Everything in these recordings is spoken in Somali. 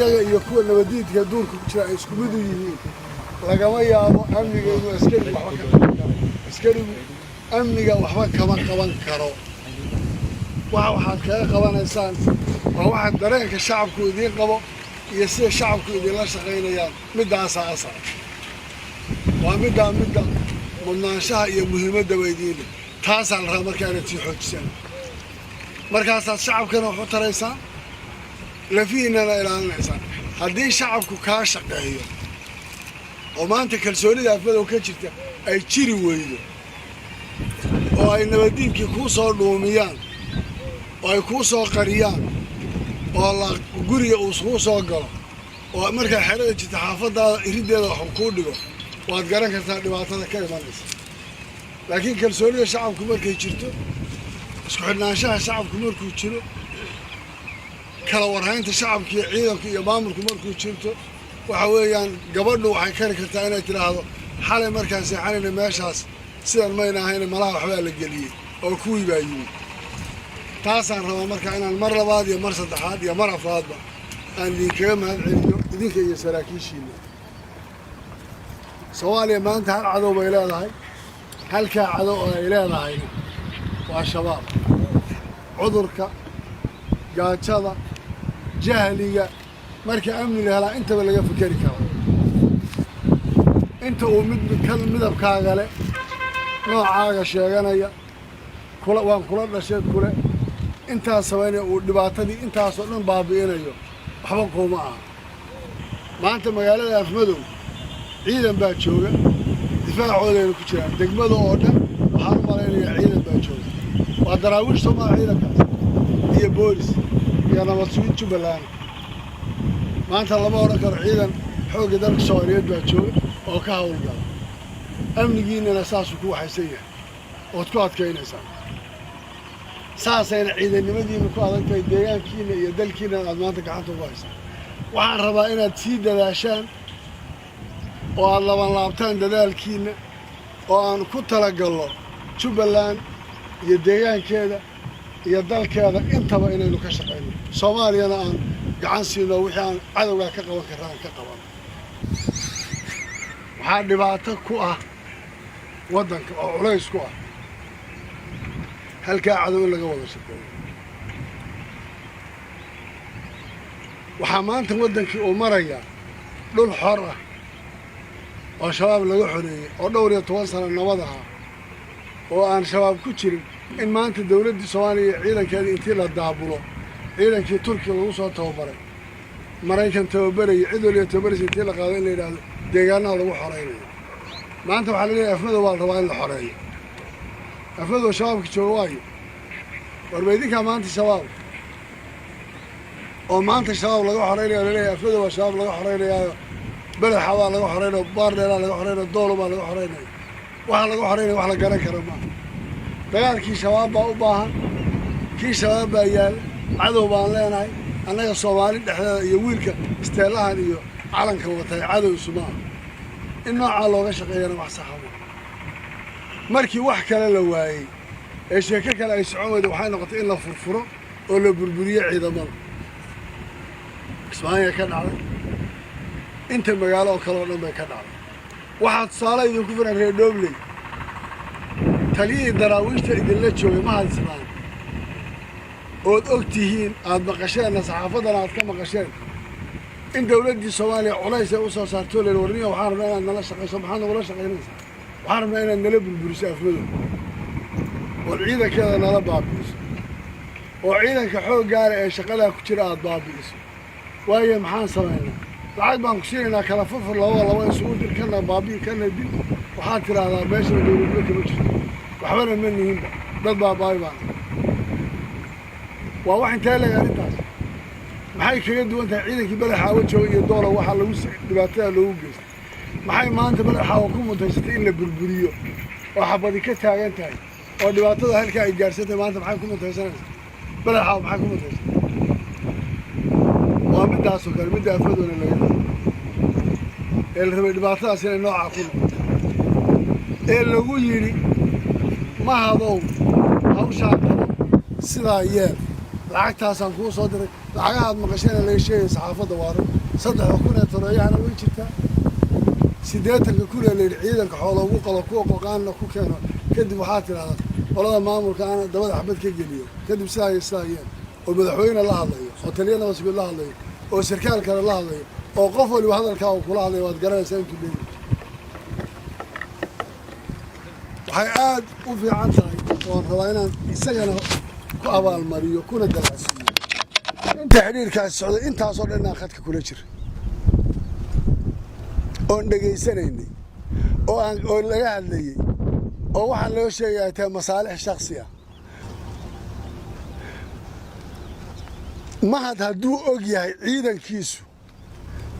Iyaga iyo kuwa nabadiidka duurka ku jira ay isku mid u yihiin. Lagama yaabo amniga inuu askarigu waxba ka qaban karo. Askarigu amniga waxba kama qaban karo. Waxaad kaga qabanaysaan waa waxa dareenka shacabku idiin qabo iyo sida shacabku idinla shaqaynayaan. Middaasaa asal waa middaa, midda mudnaanshaha iyo muhiimaddaba idiin leh. Taasaa la rabaa markaa inaad sii xoojisaan. Markaasaad shacabkana wax u taraysaan, lafihiinana ilaalinaysaan. Haddii shacabku kaa shaqeeyo oo maanta kalsoonida Afmadow ka jirta ay jiri weydo oo ay nabaddiinkii kuu soo dhuumiyaan oo ay kuu soo qariyaan oo la guriga uu kuu soo galo oo markaa xerada jirta xaafaddaada iriddeeda wax kuu dhigo, waad garan kartaa dhibaatada ka imanaysa. Laakiin kalsoonida shacabku markay jirto, isku xidhnaanshaha shacabku markuu jiro, kala warhaynta shacabka iyo ciidanku iyo maamulku markuu jirto, waxa weeyaan gabadhu waxay kari kartaa inay tidhaahdo: "Xalay markaan seexanayna meeshaas sidan mayna ahayna, malaha waxbaa la geliyey oo kuwii baa yimid." Taasaan rabaa marka inaan mar labaad iyo mar saddexaad iyo mar afraadba aan idinkaga mahad celiyo, idinka iyo saraakiishiina. Soomaaliya maanta hal cadow bay leedahay. Halkaa cadow oo ay leedahayna waa Shabaab. Cudurka, gaajada, jahliga, marka amni la helaa intaba laga fekeri karaa. Inta uu mid kan midabkaaga le, noocaaga sheeganaya, kula waan kula dhashay kule, intaas samaynaya, uu dhibaatadii intaasoo dhan baabi'inayo, waxba kuuma aha. Maanta magaalada Afmadow ciidan baa jooga, difaacoodayna ku jiraan. Degmada oo dhan waxaan u malaynayaa ciidan baa jooga. Waa Daraawiish Soomaa ciidankaas iyo boolis iyo nabad sugid Jubbaland. Maanta lama odhan karo ciidan xoogga dalka Soomaaliyeed baa jooga oo ka hawlgala. Amnigiinana saasuu ku waxaysan yahay ood ku adkaynaysaan. Saasayna ciidannimadiina ku adag tahay, deegaankiina iyo dalkiina aad maanta gacanta ugu haysaan. Waxaan rabaa inaad sii dadaashaan oo aad laban laabtaan dadaalkiinna oo aan ku talagallo Jubbaland iyo deegaankeeda iyo dalkeeda intaba inaynu ka shaqayno, Soomaaliyana aan gacan siino, wixii aan cadowgaa ka qaban karra aan ka qabano. Waxaa dhibaato ku ah waddanka oo culays ku ah halkaa cadow in laga wada shaqeeyo. Waxaa maanta waddankii uu marayaa dhul xor ah oo Shabaab laga xoreeyey oo dhowr iyo toban sano nabad ahaa oo aan Shabaab ku jirin, in maanta dawladdii Soomaaliya iyo ciidankeedii intii la daabulo, ciidankii Turkiya lagu soo tababaray, Maraykan tababarayay, cid waliba tababaraysa, intii la qaado in la yidhaahdo deegaanaha lagu xoreynayo. Maanta waxaa la leeyahay Afmadow baa la rabaa in la xoreeyo. Afmadow Shabaabka jooga waayo? Warba idinkaa maanta Shabaab oo maanta Shabaab laga xoreynaya laleeyahay. Afmadow baa Shabaab laga xoreynayaayo, Belexa baa laga xoreynaya, Baardheeraa laga xoreynaya, Doolo baa laga xoreynaya. Waxaa laga xoreynaya wax la garan kara maaha. Dagaalkii Shabaab baa u baahan, kii Shabaab baa yaalla. Cadow baan leenahay annaga Soomaali dhexdeeda iyo wiilka isteelahan iyo calanka watay cadow isuma ah. In noocaa looga shaqeeyana wax saxa maa. Markii wax kale la waayey ee sheeko kale ay socon weyda, waxay noqotay in la furfuro oo la burburiyo ciidamada. Kismaayo ka dhacday, inta magaalo oo kale oo dhan bay ka dhacday. Waxaa tusaale idinku filan reer Dhobley, taliyihii Daraawiishta idinla joogay, Mahad Islaan, ood og tihiin, aada maqasheenna, saxaafaddana aad ka maqasheen, in dawladdii Soomaaliya culays ay u soo saartoo leen: "Warniya, waxaan rabnaa inaad nala shaqayso." "Maxaad nagula shaqaynaysaa?" "Waxaan rabnaa inaad nala burburiso Afmadow ood ciidankeeda nala baabi'iso oo ciidanka xooggaala ee shaqadaa ku jira aada baabi'iso." "Waayo, maxaan samaynaa?" "Lacag baan ku siinaynaa, kala furfur, labada laba isugu dir, kana baabi'i, kana dil. Waxaad tidhaahdaa meeshana dawladnimo kama jirto, waxbana ma nihinba, dad baabaayo baan." Waa wax intee leeg arrintaas? Maxay kaga duwan tahay ciidankii Badaxaawo jooga iyo Doola waxaa lagu dhibaatada loogu geystay? Maxay maanta Badaxaawo ku mutaysatay in la burburiyo oo xabadi ka taagan tahay oo dhibaatada halkaa ay gaarsantahay? Maanta maxay ku mutaysanaysaa Badaxaawo? Maxay ku mutaysatay? Waa middaasoo kale midda Afmadoona laga ee la rabay dhibaatadaas inay noocaa ku noqoto ee lagu yidhi: "Mahadow, hawshaa qabo, sidaa yeel." Lacagtaasaan kuu soo diray. Lacagahaad maqashayna laga sheegaya saxaafadda waa run. 3,000 ee toreeyahana way jirtaa. 80,000 ee layidhi ciidanka xoola ugu qalo, kuwa qoqaanna ku keeno, kadib waxaa tidhahdaa qolada maamulka ana dabada xabad ka geliyo, kadib sidaa iyo sidaa yeel, oo madaxweyne la hadlayo, oo taliya nabadsuguud la hadlayo, oo sarkaal kale la hadlayo, oo qof waliba hadalkaa uu kula hadlayo, waad garanaysaa intuu leeyahy. Waxay aad u fiican tahay oon rabaa inaan isagana ku abaalmariyo kuna dalacsiiyo inta xidhiirkaasi socday intaasoo dhan inaan khadka kula jira oon dhegaysanaynay oo aan oo laga hadlayey oo waxaan loo sheegaya tahay masaalix shaksi ah. Mahad hadduu og yahay ciidankiisu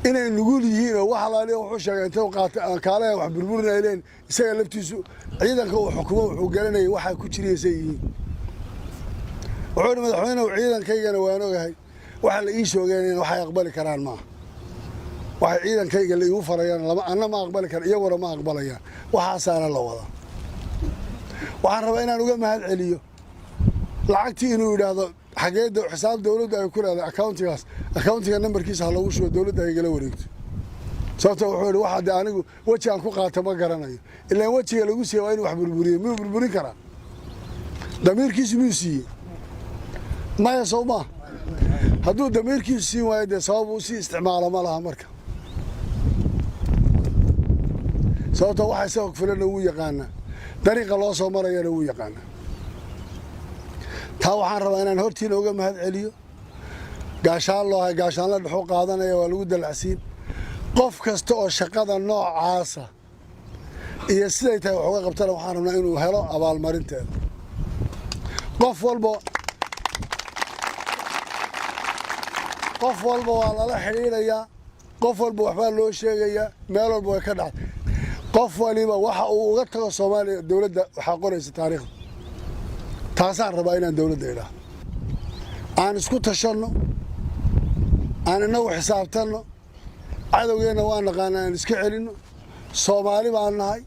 inay nugul yihiin oo wax alaaliya wuxuu sheegay intay qaatay aan kaalaha wax burburinayleen, isaga laftiisu ciidanka uu xukumo wuxuu garanayay waxaa ku jiraysay yihiin. Wuxuu yidhi, "Madaxweynehu, ciidankaygana waan ogahay, waxa la ii sheegeen waxay aqbali karaan maaha. Waxay ciidankayga la iigu farayaan lama anna ma aqbali kara, iyaguna ma aqbalayaan. Waxaasaana la wadaa." Waxaan rabaa inaan uga mahad celiyo lacagtii inuu yidhaahdo xagee xisaab dowladdu ay ku leedahay, accountigaas, accountiga nambarkiisa ha loogu shubo, dowladda ay igala wareegto. Sababto wuxuu yidhi, waxa dee anigu weji aan ku qaato ma garanayo. Ilaan wejiga lagu siiya waa inuu wax burburiyey. Miyuu burburin karaa? Damiirkiisu miyuu siiyey? Maya, sow maa? Hadduu damiirkiisu siin waayo, dee sabab uu sii isticmaalo ma laha marka, sababto waxa isaga filana wuu yaqaanaa, dariiqa loo soo marayana wuu yaqaanaa. Taa waxaan rabaa inaan hortiina uga mahad celiyo. Gaashaan loo hay, gaashaanla dhexu qaadanaya, waa lagu dalacsiin. Qof kasta oo shaqada noocaasa iyo siday tahay wax uga qabtana, waxaan rabnaa inuu helo abaalmarinteeda. Qof walba, qof walba waa lala xidhiidhayaa, qof walba waxbaa loo sheegayaa, meel walba way ka dhacday. Qof waliba waxa uu uga tago Soomaaliya, dowladda waxaa qoraysa taariikhda. Taasaan rabaa inaan dowladda idhaahdo: aan isku tashanno, aan innagu xisaabtanno. Cadowgeenna waa naqaana, aan iska celinno. Soomaali baan nahay,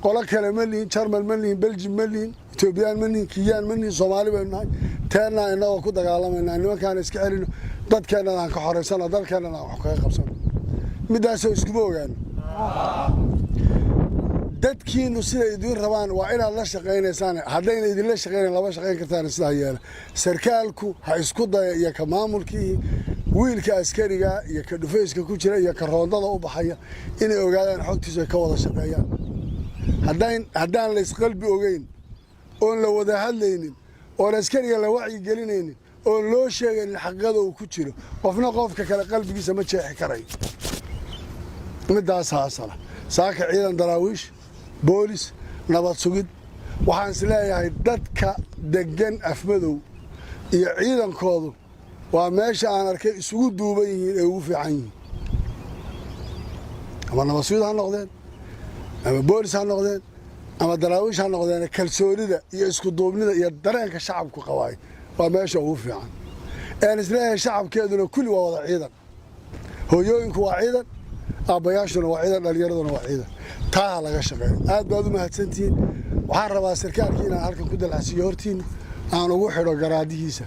qolo kale ma lihin, Jarmal ma lihin, Beljim ma lihin, Etoobiyaan ma lihin, Kiyaan ma lihin, Soomaali baynu nahay. Teennaa innagoo ku dagaalamayna nimankaana iska celinno, dadkeennana aan ka xoraysano, dalkeennana aan wax kaga qabsano. Middaasoo iskuma ogaano. Dadkiinu siday idiin rabaan waa inaad la shaqaynaysaan. Haddayna idinla shaqaynayn, lama shaqayn kartaan. Sidaa yeela. Sarkaalku ha isku daya iyo ka maamulkii, wiilka askariga iyo ka dhufayska ku jira iyo ka roondada u baxaya, inay ogaadaan xogtiisu, ay ka wada shaqeeyaan. Haddaan la isqalbi ogeyn, oon la wada hadlaynin, oon askariga la wacyi gelinaynin, oon loo sheegaynin xaqiiqada uu ku jiro, qofna qofka kale qalbigiisa ma jeexi karayo. Middaas haasala saaka ciidan daraawiish, boolis, nabad sugid, waxaan is leeyahay dadka deggan Afmadow iyo ciidankoodu waa meesha aan arkay isugu duuban yihiin ee ugu fiican yihiin. Ama nabad sugid ha noqdeen, ama boolis ha noqdeen, ama daraawiish ha noqdeen, kalsoonida iyo isku duubnida iyo dareenka shacabku qabaay waa meesha ugu fiican een isleeyahay. Shacabkeeduna kulli waa wada ciidan. Hooyooyinku waa ciidan, aabbayaashuna waa ciidan, dhallinyaraduna waa ciidan. Taa ha laga shaqeeyo. Aad baad u mahadsantihiin. Waxaan rabaa sarkaalkii inaan halkan ku dalacsiiyo hortiinna, aan ugu xidho garaadihiisa.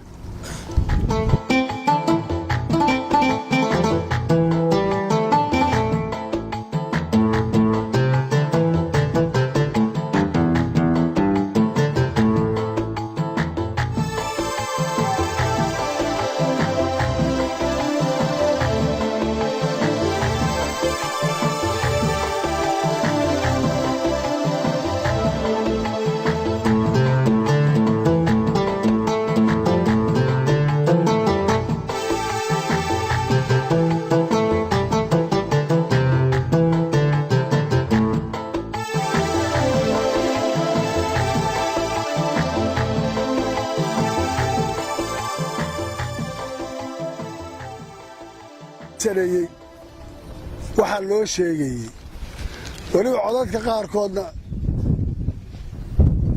Sareeyey waxaa loo sheegayey weliba codadka qaarkoodna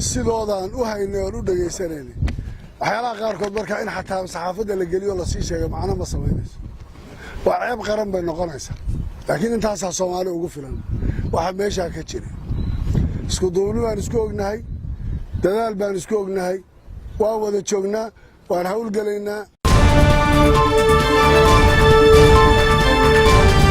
sidoodaan u haynay oon u dhegaysanaynay. Waxyaalaha qaarkood markaa in xataa saxaafadda la geliyo lasii sheegay macno ma samaynayso, waa ceeb qaran bay noqonaysaa. Laakiin intaasaa Soomaali ugu filan waxaa meeshaa ka jira. Isku duubni baan isku ognahay, dadaal baan isku ognahay, waan wada joognaa. Waan hawlgelaynaa.